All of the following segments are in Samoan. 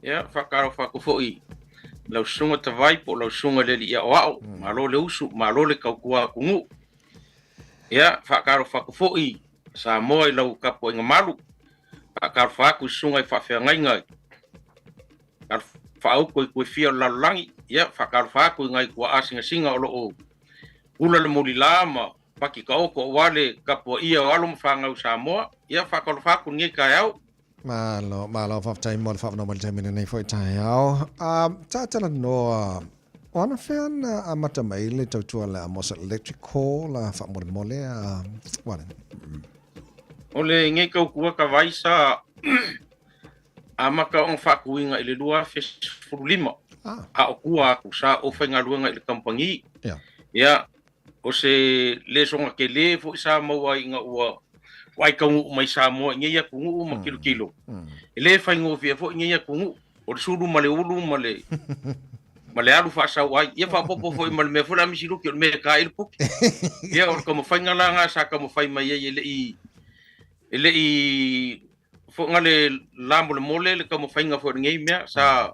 Ia, faatalofa atu foi i lau susuga Tavai po o lau susuga i le alii aoao, malo le usu, malo le tautua atunuu. Ia, faatalofa atu foi Samoa i lau tapuaiga malu, faatalofa atu i susuga i faafeagaiga i Faaauto i Tuefia o le lalolagi, ia, faatalofa atu i nai tuaa sinasina o lo o ula le mulila ma pati taoto aua le tapuaia o alo ma fanau Samoa. Ia, faatalofa atu i lenei taeao. Malo, malo, faafetai mo le faavanoa mai le taimi lenei foi taeao. Sa talanoa, o anafea na amata mai le tautua le Amosa Electrical la faamolemole a Warren? O lenei tautua tavai sa amata ona faatuina i le 2015. A o tua atu sa ou faigaluega i le kamupani. Ia, o se lesoga tele foi sa maua ai ina ua ai taunuu mai Samoa i nei atunuu ma tilotilo. E le faigofie foi nei atunuu, o le sulu ma le ulu ma le ma le alu faasau ai. Ia faaopoopo foi ma le mea foi la misiluki o le mea e ta ai le puki. Ia o le taumafaiga la lena sa taumafai mai ai e le i e le i foga le lamolemole le taumafaiga foi o lenei mea sa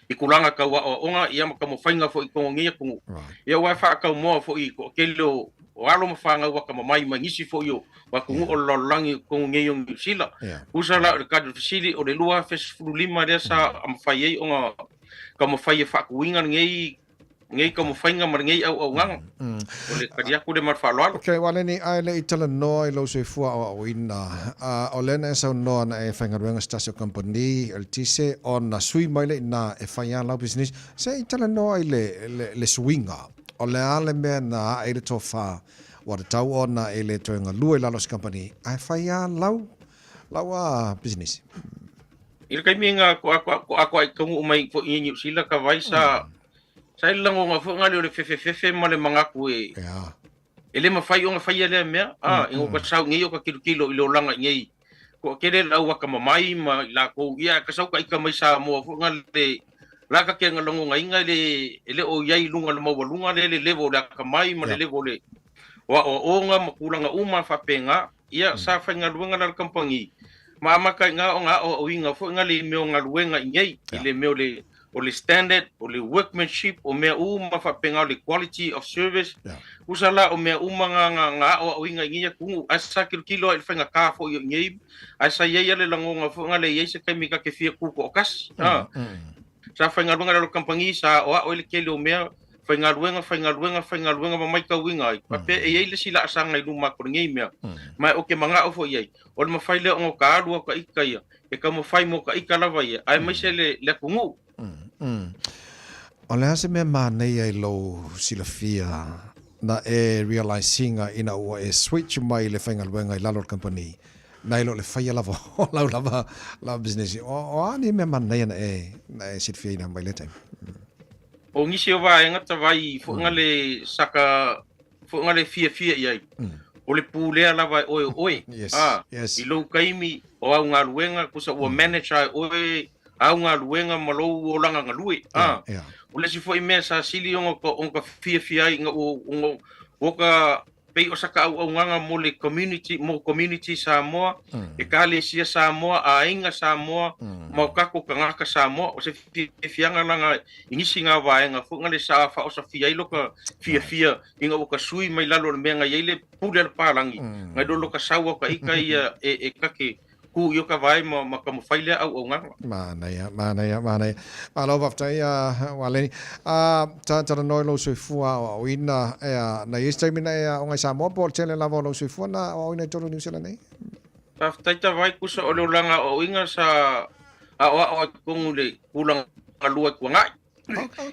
i tulaga tau aoaoga ia ma taumafaiga foi i totonu o nei atunuu. Ia aua e faataumoa foi i toatele o alo ma fanau atamamai mai nisi foi o atunuu o le lalolagi i totonu nei o Niu Sila. Tusa la o le tali o le fesili, o le 2015 lea sa mafai ai ona taumafai e faatuina lenei lenei taumafaiga ma lenei auaunaga. O le tali atu lea ma le faaaloalo. Okay, ua leni ae le i talanoa i lou soifua aoaoina. O lea na e saunoa na e faigaluega se tasi o kamupani eletise ona sui mai lea i ina e fai a lau pisinisi. Se i talanoa i le, le, le suiga. O le a le mea na ae i le tofa ua tatau ona e le toe galue i lalo o se kamupani ae fai a lau, lau a pisinisi? I le taimi na toatoa ai taunuu mai foi i Niu Sila ka vai sa sa i le lagona foi lea o le fefefefe ma le manatu e e le mafai ona faia lea mea a ina ua sau nei o ka tilotilo i le olaga i nei toatele le au atamamai ma i latou ia ka sau ka ika mai Samoa foi na le la ka ke lagonaina le e le o i ai i luga o le maualuga lea le level o le atamai ma le level o le o aoaoga ma tulaga uma faapena. Ia, sa faigaluega la le kamupani, ma amata i ina ona aoaoina foi na le mea o galuega i nei, i le mea o le, o le standard, o le workmanship, o mea uma faapena o le quality of service. Tusa la o mea uma na, na, na aoaoina i nei atunuu, ae sa tilotilo ai i le faigata foi o i nei, ae sa i ai le lagona foi na le i ai se taimi ta te fia tutoatasi. Sa faigaluega la le kamupani, sa aoao ai le tele o mea, faigaluega, faigaluega, faigaluega ma maitauina ai, faapea e i ai le isi laasaga i luma atu o lenei mea, ma ou te manao foi i ai, o le mafai lea ona ta alu au ta ita ia, e taumafai mo ta ita lava ia, aemaise le atunuu. O le a se mea manaia i lou silafia na e realise ina ina ua e switch mai i le faigaluega i lalo o le kamupani, nai lo le faia lava o lau lava lava business? O a ni mea manaia na e na e silafia mai lea taimi? O nisi o vaega tavai foʻiga le saka foʻiga le fiafia i ai, o le pulea lava e oe o oe. Yes, A, yes. i lou taimi o au galuega, kusa ua manage a e oe au galuega ma lou olaga galue. A, o le isi foi mea sa sili ona ka fiafia ai ina ua ona ua ka pei o saka auaunaga mo le community, mo community Samoa, Ekalesia Samoa, aiga Samoa, ma o kako tagata Samoa. O se fiafiaga lana i nisi nga vaega foi nga le sa faaosafia ai loka fiafia ina ua ka sui mai lalo o le mea nga i ai le pule a le palagi, ngai lo loka sau au ka ika ia e kake ku i o ka vae ma, ma taumafai lea auaunaga. Manaia, manaia, manaia. Malo faafetai a Waleni. A ta talanoa i lou soifua aoaoina, ea, na i ai se taimi na e aoga i Samoa po o le tele lava o lou soifua na aoaoina i totonu o Niu Sila nei? Faafetai Tavai, tusa o le olaga aoaoina sa aoao ai totonu i le tulaga lua i Tuanai.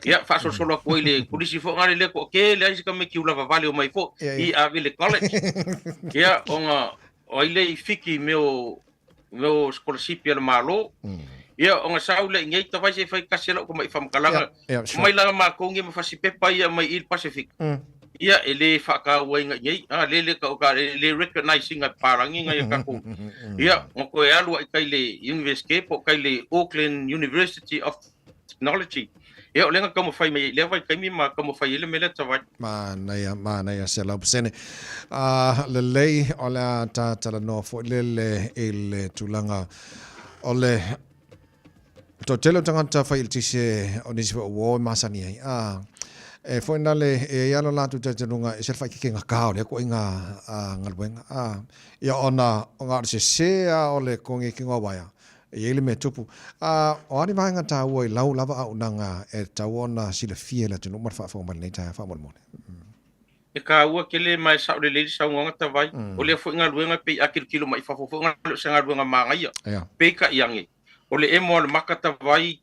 Ia, faasolosolo atu ai le kolisi foi ngale lea toatele ai se tamaiti ula vavale o mai foi i ave le college. Ia, ona o ai le i fiki i mea o mea o sikolasipi a le Malo. Ia, ona sau lea i nei tavai se i fai kasi e lau tamai faamatalaga. Mai la matou nei ma fasi pepa ia mai i le Pacific. Ia, e le faatauaina i nei, a, le le ka, le recognize ina e papalagi nai a tatou. Ia, ona toe alu ai kai le University po o kai le Auckland University of Technology. Ia, o lea na taumafai mai ai i lea vaitaimi ma taumafai ai le mea lea tavai. Manaia, manaia 100%. Lelei, o le a ta talanoa foi lele i le tulaga o le Toatele o tagata fai eletise o nisi foi o uo e masani ai, a e foi na le e ai lo latou talitonuga e se le faakekega ka o lea koaiga galuega, a ia ona o ga o le sese a o le kogekega o waea e i ai le mea tupu. A o a ni vaega taua i lau lava auaunaga e tatau ona silafia e le atunuu ma le faafofoga mai i lenei taeao faamolemole? E taua tele ma e sao lelei le saunoaga Tavai. O lea foi galuega pei a tilotilo mai i fafo foi ona o se galuega manaia. Peitai ane, o le emo a le maka Tavai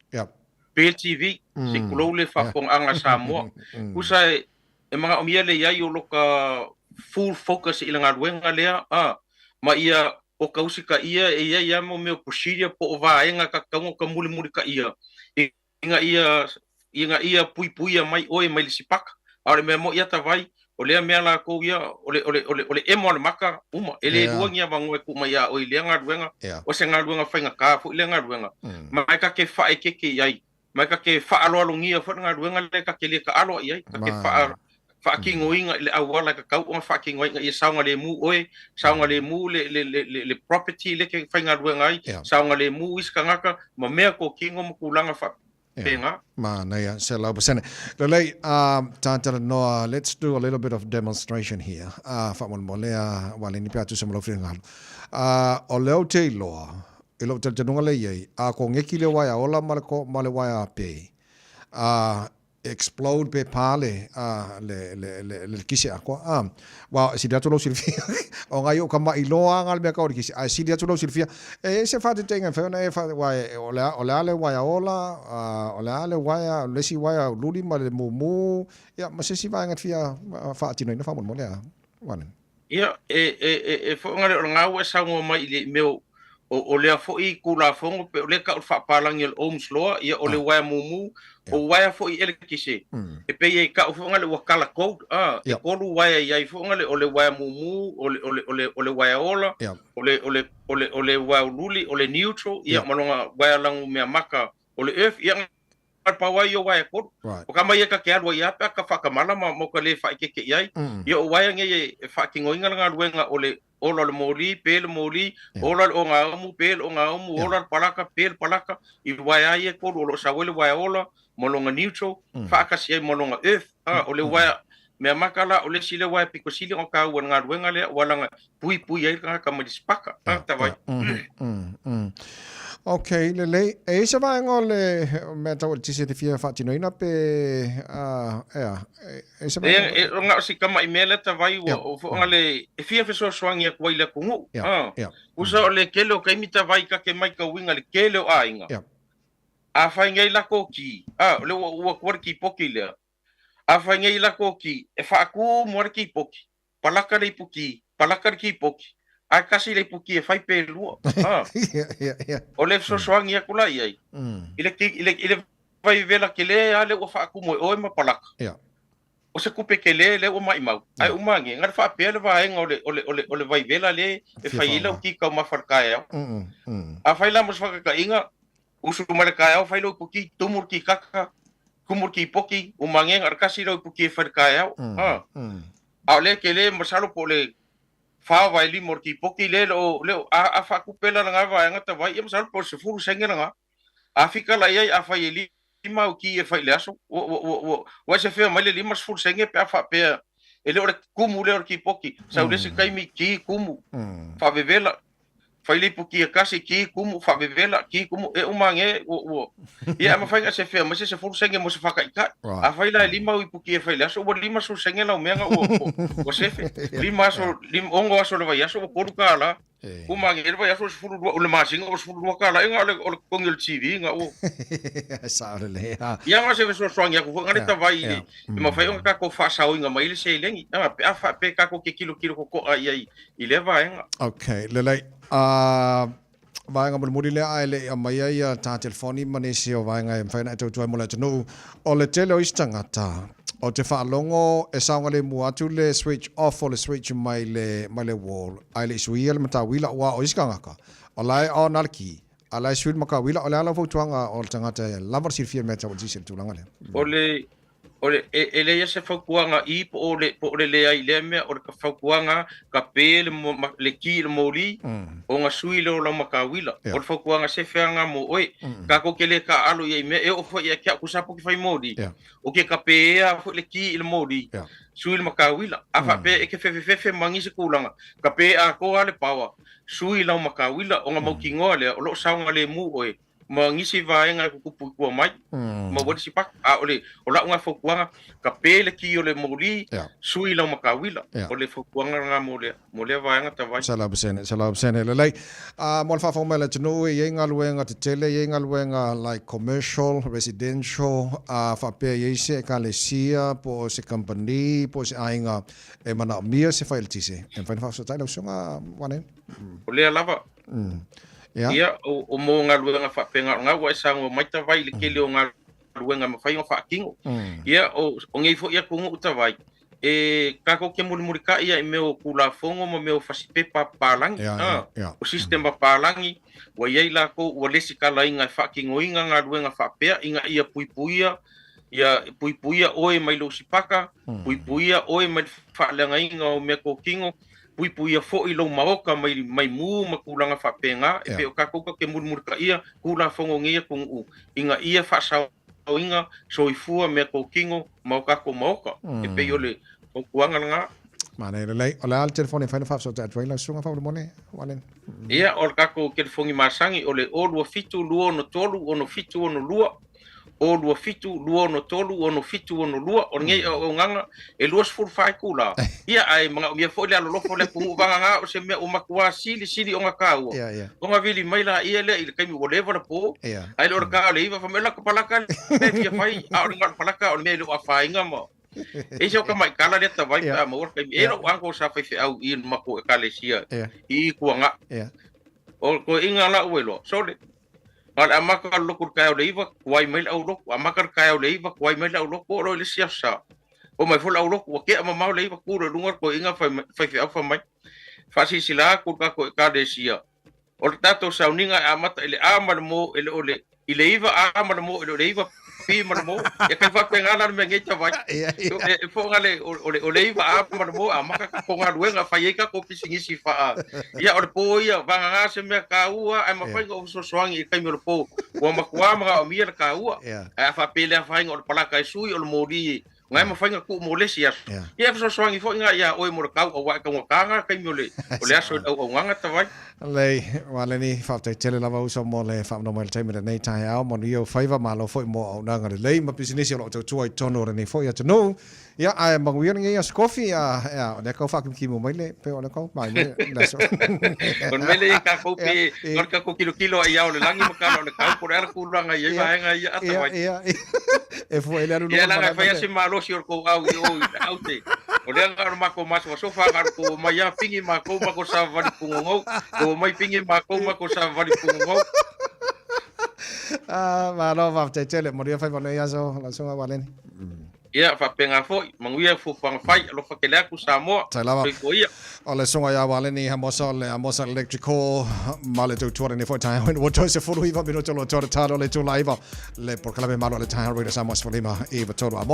pe le TV, se i tulou le faafofogaaga a Samoa. Tusa e manaomia le i ai o lota full focus i le galuega lea ma ia o ka usitaia e i ai lava mo mea o procedure po o vaega e tatau ona ta mulimulitaia ina ia ina ia puipuia mai oe mai le sipaka. A o le mea moi ata vai, o lea mea lakou ia, o le, o le, o le, o le emo a le maka uma. E le lua ni avanoa e tuu mai ia oe i lea galuega, o se galuega faigata foi lea galuega. Ma e ta te faaeteete i ai, ma e ta te faaaloalogia foi le galuega lea ta te le taalo i ai, ta te faa, faatinoina i le auala e tatau ona faatino ai ina ia saogalemu oe, saogalemu le, le, le, le, le property lea e te faigaluega ai, saogalemu isi tagata ma mea totino ma tulaga faapena. Manaia, 100%. Lelei, ta talanoa, let's do a little bit of demonstration here. Faamolemole, ua leai ni pea tusa ma lau finagalo. O lea ou te iloa, i lou talitonuga lea e i ai, a koneki le uaea ola ma le, ma le uaea pē, explode pe pa le le le le le kisi atoa a wa e sili atu lou silafia o ngai o ka maʻi loa aga le mea tau o le kisi ae sili atu lou silafia e i ai se faateteiga e mafai ona e fa wa e o le a o le a le uaea ola a o le a le uaea le isi uaea luli ma le mumu ia ma se isi vaega e fia faatinoina faamolemole a Warren. Ia, e, e, e, e foi ngale o lena ua e saunoa mai i le mea o, o, o lea foi Tulafono pe o lea tau o le faapalagi o le Ohm's Law, ia o le uaea mumu, o uaea foi elekise, e pei e tau foi ngale ua colour code, a, e tolu uaea i ai foi ngale, o le uaea mumu, o le, o le, o le, o le uaea ola, o le, o le, o le, o le uaea ululi, o le neutral, ia ma lona uaea lanu mea maka o le earth, ia na pau ai o waea e tolu. O ka mai e ka ke alu ai a pe a ka whaakamala ma mo ka le whaikeke i ai. Ia o waea ngei e, e whaakinoinga le galuega o le ola o le moli, pe le moli, ola le ogaumu, pe le ogaumu, ola le palaka, pe le palaka, i waea ai e tolu, o lo o sau ai le waea ola, ma lona neutral, whaakasi ai ma lona earth. O le waea, mea maka la, o le isi lea waea pito sili ona taua i le galuega lea, ua laga puipui ai le tagata mai le sipaka, tavai. Ok, lelei. E i ai se vaega o le mea tau eletise e te fia faatinoina pe, ea, e i ai se vaega? E, e, na o si tama'i mea lea tavai ua, o foʻi le, e fia fesoasoani atu ai i le atunuu. Usa o le tele o taimi tavai ta te maitauina le tele o aiga. Afai nei lako ki, o lea ua uu atu ai le kipoki lea. Afai nei lako ki, e faakumu lava le kipoki. Palaka le ipuki, palaka le kipoki, ae kasi le ipuki e fai pe lua. Ha. O le fesoasoani atu la i ai. I le, i le, i le vaivela tele lava lea ua faakumu e oe ma palaka. O se tupe tele lea ua maimau. Ae uma ane, na le faapea le vaega o le, o le, o le, o le vaivela lea e fai ai lau ki taumafa i le taeao. Afai la mo se faataitaiga, Usu mai le taeao fai lou ipuki, tumu le kikaka, tumu le kipoki, uma ane na o le tasi lou ipuki e fai le taeao. A. A o lea tele masalo po o le 4 vae 5 o le kipoki lea le o, le o, a, a faatupe la lena vaega tavai, ia masalo po o le 10 sene lena. A fika la i ai, afai e 5 au ki e fai i le aso, ua, ua, ua, ua, ua e sefea mai le 50 sene pe a faapea e le o le kumu lea o le kipoki. Sau le isi taimi ki kumu, faavevela. Fai le ipuki e kasi, ki kumu, faavevela, ki kumu, e uma ane, ua, ua. Ia, e mafai ona sefea mai se 10 sene mo se faataitai. Afai la e 5 au ipuki e fai i le aso, ua 50 sene lau mea na ua, ua, ua sefe. 5 aso, lim, 6 aso o le vaiaso, ua $3. Uma ane le vaiaso ua 12, o le masina ua $12. E na o le, o le totogi o le TV na ua. Sao lelei, ha. Ia, na o se fesoasoani atu foi na le tavai i le, e mafai ona tatou faasaoina mai le seleni. Pe a faapea tatou te tilotilo totoa i ai i lea vaega. Ok, lelei. Uh, vaega mulimuli lea ae le i aumaia ia tā telefoni ma nisi o vaega e mafai ona e tautua ai mo le atunuu. O le tele o isi tagata, o te faalogo e saogalemu atu le switch off o le switch mai le, mai le wall, ae le i suia le matauila, aua o isi tagata, o la e on a le key, a la e sui le matauila, o le a lau fautuaga o le tagata e lava le silafia i le mea e tau i le tulaga lea? O le, O le, e, e leai se fautuaga i po o le, po o le leai i lea mea, o le fautuaga ka pe le, le ki i le moli, ona sui lea o lau matauila. O le fautuaga se feaga mo oe. Tatou te le taaalo i ai mea, e oo foi ia te au, tusa po o te fai moli, o ke kapeea foi le ki i le moli, sui le matauila. A faapea e te fefefefe ma nisi tulaga, kape atoa le power, sui lau matauila, ona mautinoa lea, o lo o saogalemu oe ma nisi vaega e tutupu i tua mai, ma ua nisi paka. A o le, o lau lena fautuaga, kape le ki o le moli, sui lau matauila. O le fautuaga lena mo lea, mo lea vaega tawai. 100%, 100%. Lelei. A, mo le faafofoga mai a le atunuu, e i ai galuega tetele, e i ai galuega like commercial, residential, a faapea e i ai se ekalesia po o se kamupani po o se aiga e manaomia se fai eletise, e mafai ona faafesootai lau susuga Wane? O lea lava. Ia. Ia, o, o mo galuega faapena, o lena ua e saunoa mai tawai i le tele o galuega e mafai ona faatino. Ia, o, o nei foi atunuu tawai, e tatou te mulimulitai ia i mea o Tulafono ma mea o fasipepa papalagi, a, o system papalagi, ua i ai latou ua lesitalaina e faatinoina galuega faapea ina ia puipuia, ia puipuia oe mai lou sipaka, puipuia oe mai le faaleagaina o meatotino, puipuia foi lou maota mai mai mu ma tulaga faapena, e pei o tatou tatou te mulimulitaia Tulafono o nei atunuu ina ia faasaoina soifua, meatotino ma o tatou maota, e pei o le fautuaga lena. Manaia lelei. O le a le telefoni e mafai ona faafesootai atu ai lau susuga faamolemole, Waleni? Ia, o le tatou telefoni masani o le 027 263 6762, 027 263 6762, o lenei auaunaga e 24 itula. Ia, ae manaomia foi le alolofa o le atunuu vagana o se mea ua matua silisili ona taua, ona vili mai laia lea i le taimi ua leva le po, ae le o le ta o le 9, fai mai, laka palaka lea e fia fai, a o le galo palaka o le mea e le o afaina ma... E ese o tamaitala lea tawai pe a maua le taimi. E lou uncle sa faifeau i le matou ekalesia i Ituangaa. O toeaiina la ua iloa, sole, Na o le amata o le lotu i le taeao i le 9, tuai mai le aulotu, amata le taeao i le 9, tuai mai le aulotu, oo loa i le isi aso sa oo mai foi le aulotu, ua tea mamao le 9, tu loa i luga le toeaina fai mai, faifeau fai mai, faasilasila atu i le tatou ekalesia, o le tatou sauniga e amata i le A ma le mo, e le o le i le 9 A ma le mo, e le o le 9 P ma le mo. Ia kai faapena la le mea nei tawai. E foʻoga le, o le, o le 9 A ma le mo, amata tatou galuega, fai ai tatou pisinisi faa. Ia, o le po ia, vagana se mea taua, ae mafai ona ou fesoasoani i le taimi o le po. Ua matua manaomia le taua. Ae a faapea le afaina o le palaka e sui, o le moli Na e mafai ona tuu mo le isi aso. Ia e fesoasoani foi na iā oe mo le kau aua e taugata na taimi o le, o le aso i le auaunaga tawai. Lelei, Waleni, faafetai tele lava uso mo le faamanao mai i le taimi lenei taeao, manuia ou faiva, malo foi mo auaunaga lelei ma pisinisi o lo o tautua i totonu o lenei foi atunuu. Ia, ae manuia lenei aso kofi, a, ea, o lea kau faakimikimi mai le, pe o lea kau mai mai le aso. O le mea lea i tatou pe, o le tatou kilokilo ai ao le lagi ma kala o le kau, po o le a le tulaga i ai vaega ia a tawai. Ia, ia, e fua i le alu Ia langa e fai a se malosi o le kou au i o i le aute. O lea nga o le makou masofasofa nga o le kou omai a pingi makou ma kou savavali pugogou. Kou omai pingi makou ma kou savavali pugogou. Ah, malo faafetai tele. Manuia faiva o lenei aso, lau susuga Waleni. Ia, faapena foi. Manuia fuafuaga fai. Alofa tele atu Samoa. Tai lava. Soifua ia. O le susuga ia Waleni Hamosa o le Amosa Electrical ma le tautua lenei foi taeao ina ua toe 19 minute o lo o toa le talo o le itula 9 le polokalame malo a le Taeao Radio Samoa 15 i 3 Amosa.